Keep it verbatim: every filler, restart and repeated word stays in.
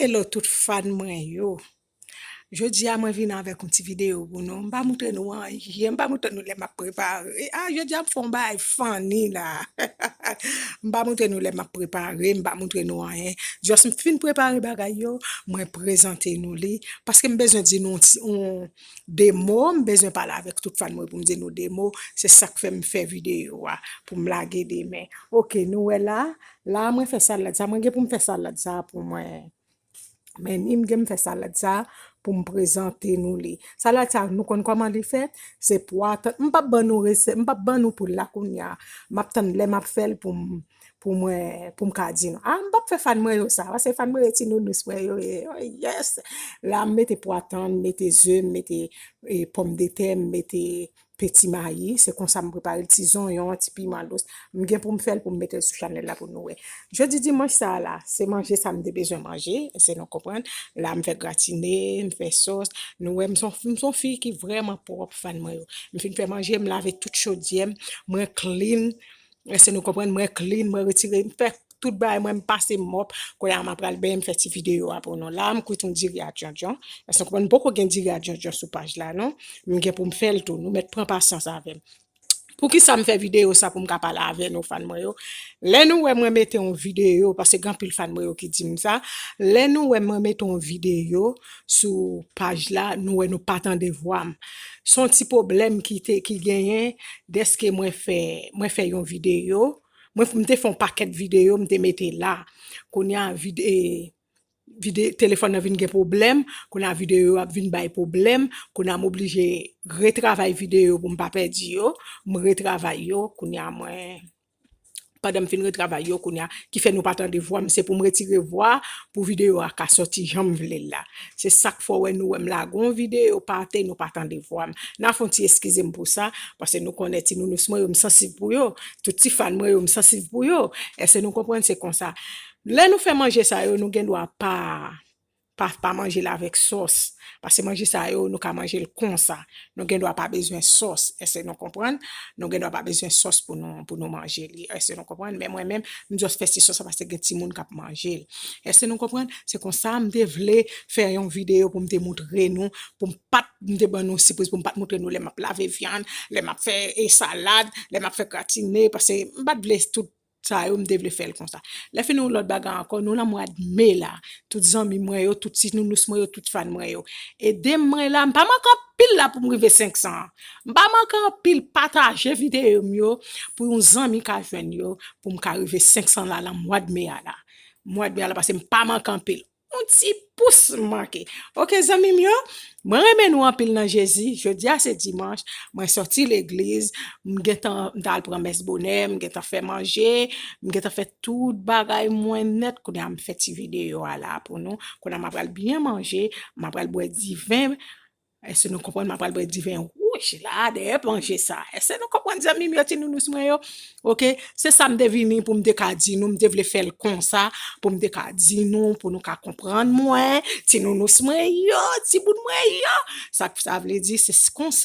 Hello tout fan mwen yo. Jodi a mwen vin avèk yon ti videyo pou nou. M pa montre nou anyen, m pa montre nou lè m ap prepare. A, jodi a m fè yon bagay funny la. M pa montre nou lè m ap prepare, m pa montre nou anyen. Just m fin prepare bagay yo, mwen prezante nou li. Paske m bezwen di nou yon ti, yon, de mo, m bezwen pale avèk tout fan mwen pou m di nou de mo. Se sa k fè m fè videyo a, pou m lage demen. Ok, nou wè la, la mwen fè salad sa, mwen gen pou m fè salad sa pou mwen. Men ni m gen m fè salad sa pou m prezante nou li. Salad sa, nou konn kòman li fèt? Se pwa, tan-, m p ap ban nou resèt, m p ap ban nou poul la kounye a. M ap tann lè m ap fè l pou m, pou mwen, pou m ka di nou. A, m p ap fè fan mwen yo sa, paske fan mwen yo ti nounous mwen yo ye. Oh, yes! La, m mete pwa tann, m mete ze, m mete, e, pòmdetè, m mete peti mayi, se konsa m prepare l, ti zonyon, ti piman dous. M gen pou m fè l pou m mete l sou chanèl la pou nou wè. Jodi dimanch sa a la, se manje sa m te bezwen manje, èske nou konprann? La, m fè gratine, m fè sòs. Nou wè, m se yon, m se yon fi ki vrèman pwòp, fan mwen yo. M fin fè manje, m lave tout chodyè m, mwen clean. Èske nou konprann? Mwen clean, mwen retire, m fè tout bagay mwen, m pase mòp. Kounye a m ap pral benyen, m fè ti videyo a pou nou. La, m kwit yon diri a djondjon. Èske nou konprann? M poko gen diri a djondjon sou paj la, non. M gen pou m fè l tou. Nou mèt pran pasyans avè m. Poukisa m fè videyo sa pou m ka pale avè nou, fan mwen yo? Lè nou wè mwen mete yon videyo, paske gen anpil fan mwen yo ki di m sa, lè nou wè mwen mete yon videyo sou paj la, nou wè nou pa tande vwa m. Se yon ti pwoblèm ki te, ki genyen dèske mwen fè, mwen fè yon videyo, mwen, m te fè yon pakèt videyo, m te mete la. Kounye a, vide-, vide-, telefòn nan vin gen pwoblèm, kounye a videyo yo ap vin bay pwoblèm, kounye a m oblije retravay videyo pou m pa pèdi yo, m retravay yo, kounye a mwen, pandan m fin retravay yo, kounye a, ki fè nou pa tande vwa m, se pou m retire vwa pou videyo a ka sòti jan m vle l la. Se sa k fè w wè nou wè m lage yon videyo pa atè, nou pa tande vwa m. N a fè yon ti eskize m pou sa, paske nou konnen ti nounous mwen yo, m sansib pou yo, tout ti fan mwen yo, m sansib pou yo. Èske nou konprann? Se konsa. Lè nou fè manje sa yo, nou gen dwa pa, pa, pa manje l avèk sòs. Paske manje sa yo, nou ka manje l konsa. Nou gen dwa pa bezwen sòs. Èske nou konprann? Nou gen dwa pa bezwen sòs pou nou, pou nou manje li. Èske nou konprann? Men mwen menm, m just fè ti sòs la paske gen timoun k ap manje l. Èske nou konprann? Se konsa m te vle fè yon videyo pou m te montre nou, pou m pa t, m te ban nou sipriz, pou m pa t montre nou lè m ap lave vyann, lè m ap fè, e, salad, lè m ap fè gratine, paske m pa t vle tout sa yo, m te vle fè l konsa. Lè fini yon lòt bagay ankò, nou nan mwa d me la. Tout zanmi mwen yo, tout ti nounous mwen yo, tout fan mwen yo. Ede m, mwen la, m pa manke anpil la pou m rive senk san an. M pa manke anpil, pataje videyo m yo pou yon zanmi ka jwenn yo, pou m ka rive senk san la, nan mwa d me a la. Mwa d me a la, paske m pa manke anpil. Yon ti pous m manke. Ok, zanmi m yo, mwen renmen nou anpil nan Jezi. Jodi a se dimanch, mwen sòti legliz, m gentan, m t al pran mès bonè, m gentan fè manje, m gentan fè tout bagay mwen nèt. Kounye a m fè ti videyo a la pou nou. Kounye a m apral byen manje, m apral bwè diven. Èske nou konprann? M apral bwè diven wouj la, dèyè manje sa. Èske nou konprann, zanmi m yo, ti nounous mwen yo? Ok, se sa m te vini pou m te ka di nou, m te vle fè l konsa, pou m te ka di nou, pou nou ka konprann mwen, ti nounous mwen yo, ti bout mwen yo. Sa, sa vle di, se konsa.